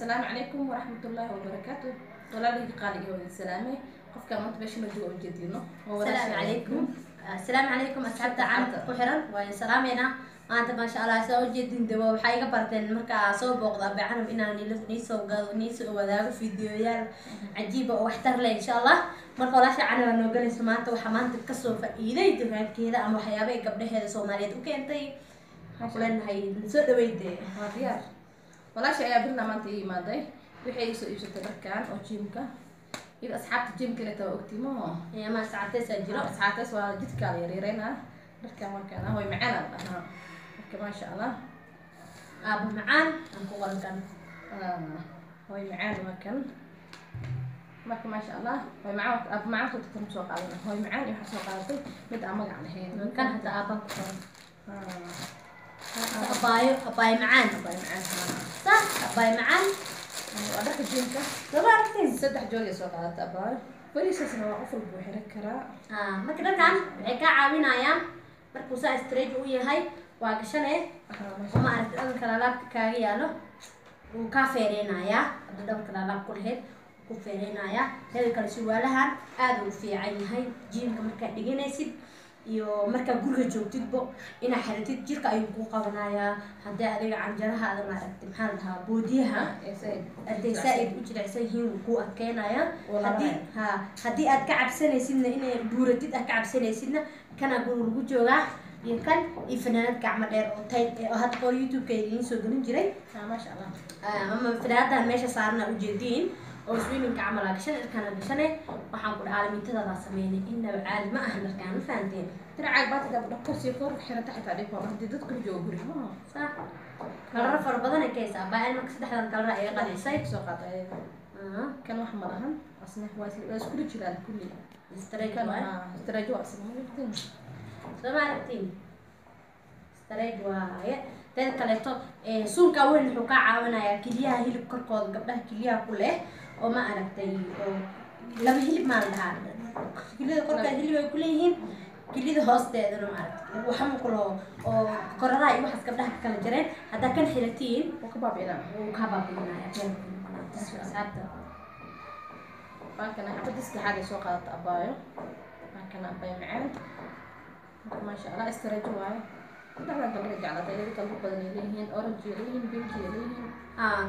Assalaamu calaykum waraxmatullaahi wabarakaatu. Walaalihii qaaliga waa idin salaamay. Qofka maanta meesha noo jooga ujeedino. Asalaamu calaykum, asalaamu calaykum asxaabta caalamka ku xiran, waa salaameynaa maanta. Maasha Allah, saa ujeedin de waxaa iga barteen markaa soo booqda Abay Canab inaan niisoo gado, niisoo wadaago fiidiyoyaal cajiiba oo waxtar leh, insha Allah. Marka walaasha Canab aa noo galayso maanta, waxaa maanta kasoo faa'iiday dukaankeeda ama waxyaaba ay gabdhaheeda Soomaaliyeed u keentay. Waxaan ku leenahay soo dhaweyde. Waa diyaar. Walaasha ayaa birna maanta ii imaaday, waxay iisoo iibsatay dharkan oo gymka. Iyada asxaabta gymka inay taa ogtiimo. Ama asxaabteesaa jiro. Asxaabtaas waa jidkaa la yaryaraynaa. Dharkan waa kana, way macaan aan dhahaa. Marka maasha Allah. Aaba macaan aan ku qoran kan. Way macaan waa kan. Marka maasha Allah, way macaan, aaba macaan soo tagtan soo qaadana. Way macaan iyo waxaa soo qaadatay mid aan magac lahayn. Kan hata aabaan ku qoran. Abaayo, abaayo macaan. Abaayo macaan. Sax, abaayo macaan. Waa dharka gymka. Soo aragtiin. Saddex joog ay soo qaadatay abaayo. Welisaasna waa qof walba uu xiran karaa. Marka dharkan waxay kaa caawinayaan markuu saa straight u yahay, waa gashane oo ma aragtay dhabarka laalaabka kaaga yaalo wuu kaa feereynayaa. Hadda dhabarka laalaab ku lahayd ku feereynayaa. Teeda kale surwaalahan aada uu fiican yahay gymka markaad dhiganaysid iyo markaa guriga joogtidbo inaad xiratid, jirka ayuu kuu qabanayaa. Haddii adiga canjaraha ada maaragtay, maxaa la dhahaa, boodiyaha hadday saa-id u jilicsan yihiin, wuu kuu adkeynayaa. Haddii ha haddii aad ka cabsanaysidna inay buuratid aad ka cabsanaysidna, kanaa guriga lagu joogaa iyo kan iyo fanaanad gacmo dheer oo tight oo hadda qoor YouTube-ka idiin soo gelin jiray. Maasha Allah. Ama fanaanadan meesha saarana ujeediin oo swimmingka camal aa gashan, dharkaan aa gashane. Waxaan ku dhaha aalamiintadadaa sameynay, inaba caadi ma ahan dharkaan, ma fahanteen? Diracaag baatiga dhaqo sii kor xirata xitaa dhib waa haddii dadku joogo guriga ma Sax, kalaro fara badan ay ka haysaa baa. Marka saddexdan kalara ay qancisay. Soo qaata ayaga. Kan wax ma lahan asna, waa iskula jiraan kulli. Straight kan waay. Straight waa asna, ma jirtin. Soo ma aragtiin? Straight waaye. Teeda kaleeto suunkaa weyn wuxuu kaa caawinayaa keliyaha, hilib korkooda, gabdhaha keliyaha ku leh oo ma aragtay oo laba hilib maa la dhahaa, keliyada korkeeda hilib ay kuleeyihiin, keliyada hoosteedana ma aragtay waxama kulo oo koraraha iyo waxaas gabdhaha ka kala jareen. Haddaa kan xiratiin wuu ka baabi'inaa. Wuu kaa baabi'inaya asxaabta. Waa kana xabadda saddexaad ay soo qaadata abaayo. Waa kana abaayo macaan. Marka maasha Allah, straight waaye. Saddexdan kalar ay jeclaatay iyada. Kalaro badan ay leeyihiin, orange ay leeyihiin, pink ay leeyihiin.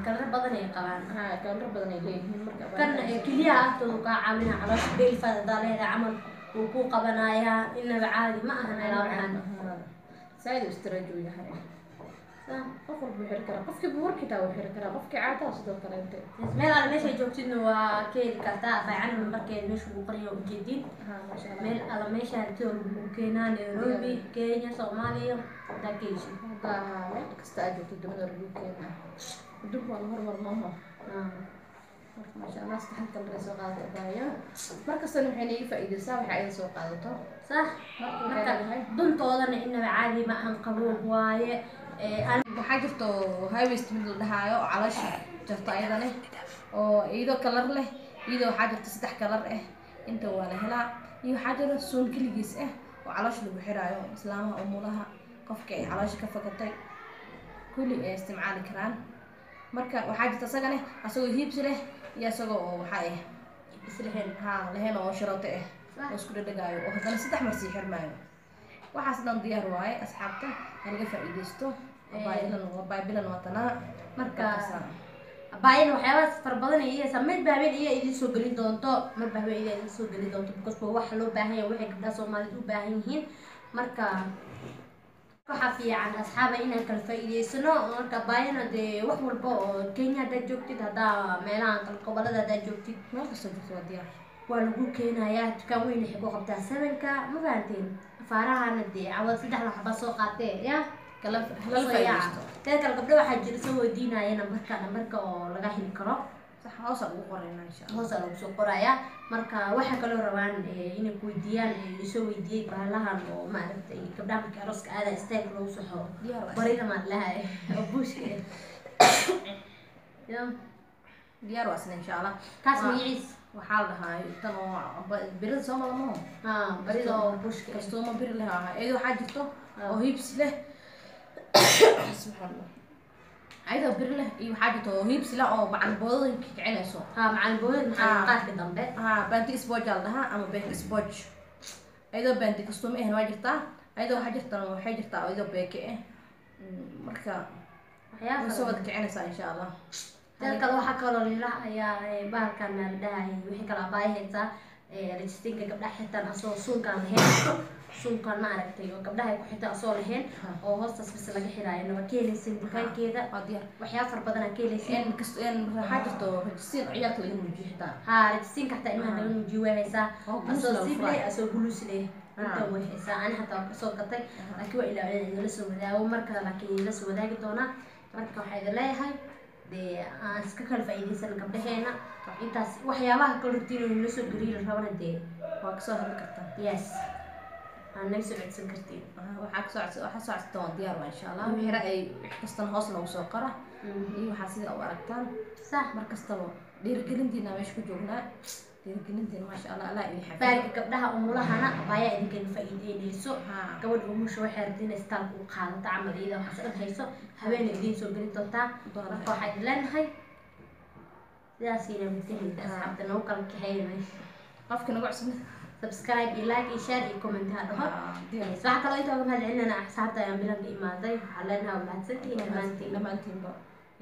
Kalaro badan ay qabaan. Kalaro badan ay leeyihiin. Marka kan keliyaha agtooda kaa caawinaa, caloosha beelfaad haddaa leedahay camal wuu kuu qabanayaa. Inaba caadi ma ahan alaabahan. Saaid uu straight uu yahay. Qof walba wuu xiri karaa, qofkii buurkitaa wuu xiri karaa, qofkii caataha sidoo kaleente. Meel alle meesha joogtidna waa ka heli kartaa. Abaacan nambarkeeda meesha ugu qoraya ujeediin. Maasha Allah. Meel alla meesha hartida lagu keenaa, Nairobi, Kenya, Soomaaliya hadaa ka heshid. Haddaa meel kasta aad joogto dunida lagu keenaa. Adduunka waa la hormar maaha. Marka maasha Allah, saddexdan kalar ay soo qaadato abaayo. Markastana waxay naga faa'iidaysaa waxa ay soo qaadato. Sax. Marka waxay marka leedahay duntoodana inaba caadi ma ahan, qaboob waaye. Waxaa jirto high waist mid la dhahaayo oo caloosha jarto ayadane oo iyadoo kalar leh, iyadoo waxaa jirto saddex kalar ah, inta waa la helaa. Iyo waxaa jiro suun keligiis ah oo caloosha lagu xiraayo, islaamaha umulaha, qofka ay caloosha ka fakatay kulli ay isticmaali karaan. Marka waxaa jirta isagane asagoo hips leh iyo isagoo oo waxaa ah isleheen ha leheen oo sharooto ah oo isku dhadhagaayo oo haddana saddex mar sii xirmaayo. Waxaas dhan diyaar waaye asxaabta, ha laga faa'iidaysto. Baabilan waa tanaa. Marka abaayana waxyaabahaas fara badan ay iyaysaa. Mid ba habeen iya idiin soo gelin doonto, marba habeen iya idiin soo gelin doonto, because waa waxa loo baahan yahay, waxay gabdhaha Soomaaliyeed u baahan yihiin. Marka waxaa fiican asxaaba inaan kala faa'iidaysano. Marka abaayana dee wax walba oo Kenya haddaad joogtid, haddaa meelahan kala gobolada haddaad joogtid, meel kastoo joogto waa diyaar. Waa lagu keenayaa. Dukaan weyn waxay ku qabtaa sevenka, ma fahanteen? Afaarahana dee cawad saddexda xaba soo qaatee ya kala halala faa'iidaysto. Teeda kale gabdho waxaa jira soo weydiinaya nambarka oo laga heli karo. Sax, hoosa ugu qorayna insha Allah. Hoosa lagu soo qorayaa. Marka waxaa kaloo rabaan inay ku weydiiyaan, isoo weydiiyey bahalahan oo maaragtay gabdhaha markii arooska aada istaag lagu soxo. Diyaar waa. Barida maan lahay oo buushka ya. Diyaar waa isna insha Allah. Kaas magaciis waxaa la dhahaa tan oo birida soo mala maho. Barida oo buushka. Kastuuma bir leh ahaa iyadoo waxaa jirto oo hips leh, subxaan Allah. Ayadoo bir leh iyo waxaa jirto hiibsi leh oo macalin boodooyinka kicinayso. Haa, macalin boodada, macalin qaadka dambe. Haa, baanti isbooj aa la dhahaa ama beek isbooj. Ayadoo baanti kastuuma ahna waa jirtaa, ayadoo waxaa jirta, waxay jirtaa ayadoo beeke ah. Marka waxyaaba way soo wada kicinaysaa insha Allah. Dad kale waxaa kaloo lila ayaa bahalkan la dhahay, wixii kale abaaya haysaa rajistinka gabdhaha xitaan asoo suunkaan lahayn, suunkaan ma aragtay oo gabdhaha ay ku xitaan asoo lahayn oo hoostaas bis laga xiraayo, waa ka helaysin dukaankeeda. Waa diyaar. Waxyaaba fara badan aa ka helaysin. In kast in waxaa jirto rajistiin ciyaalka laga nuujiyo xitaa. Haa, rajistinka xataa ilmaha laga nuujiyo way haysaa. Oo guluus asoo lagu siib furay. Leh asoo guluus leh inta way haysaa. Ani xataa waa kasoo gatay, laakiin waa ilaa inaan idinla soo wadaago marka, laakiin idinla soo wadaagi doonaa. Marka waxaa idin leeyahay dee aan iska kala faa'iidaysan gabdhaheena intaas. Waxyaabaha kala rabtiin oo idinla soo geliyo la rabana dee waa kasoo hadli kartaa. Yes, aan naga soo codsan kartiin. Waxaa kasoo codsa, waxaa soo codsataan, waa diyaar waa insha Allah. Wixii ra'yi wix kastana hoos noogu soo qora iyo waxaa sida u aragtaan. Sax. Mar kastaba dhiirigelintiina meesha ku joognaa, dhiirigelintiina maasha Allah, Allah idin xafido. Baarka gabdhaha umulahana abaayaa idinkaga faa'iideynayso. Haa. Gabadha umusha waxay rabta inay istaalka u qaadato camal, iyada waxaas dhan hayso, habeena idiin soo gelin doontaa. Marka waxaa idin leenahay sidaas ina mudahayda asxaabta nagu kala kaxeeya meesha. Qofka nagu cusub subscribe iyo like iyo share iyo comment ha dhaho. Diyaar. Waxaa kaloo inta uga mahad celinana asxaabta ayaan bilanka imaaday. Waxaa leenahay waa mahadsantihiin dhammaantiin. Dhammaantiinba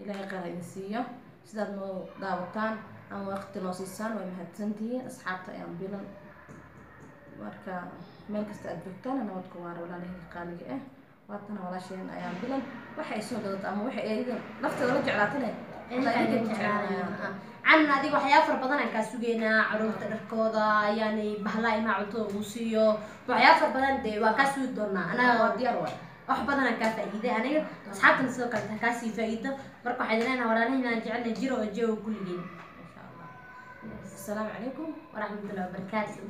Ilaahay qaar idin siiyo sidaad noo daawataan ama waqti noo siisaan. Waa mahadsantihiin asxaabta ayaan bilan. Marka meel kasta aad joogtaan nabad ku waara, walaalahayga qaaliga ah. Waatana walaasheen ayaan bilan, waxa ay soo gadato ama waxa ay lafteeda la jeclaatane. Canna adiga waxyaaba fara badan aan kaa sugeynaa, caruurta dharkooda yani bahlaa ilmaha cuntada ugu siiyo, waxyaaba fara badan dee waa kaa sugi doonaa anaga. Waa diyaar waay. Wax badan aan kaa faa'iiday aniga, asxaabtana sidoo kale taa kaasii faa'iido. Marka waxay leenahay walaalaheen aan jecelnahay jiro oo jooga kulligeen. Insha Allah. Asalaamu calaykum waraxmatullahi wabarakaatu.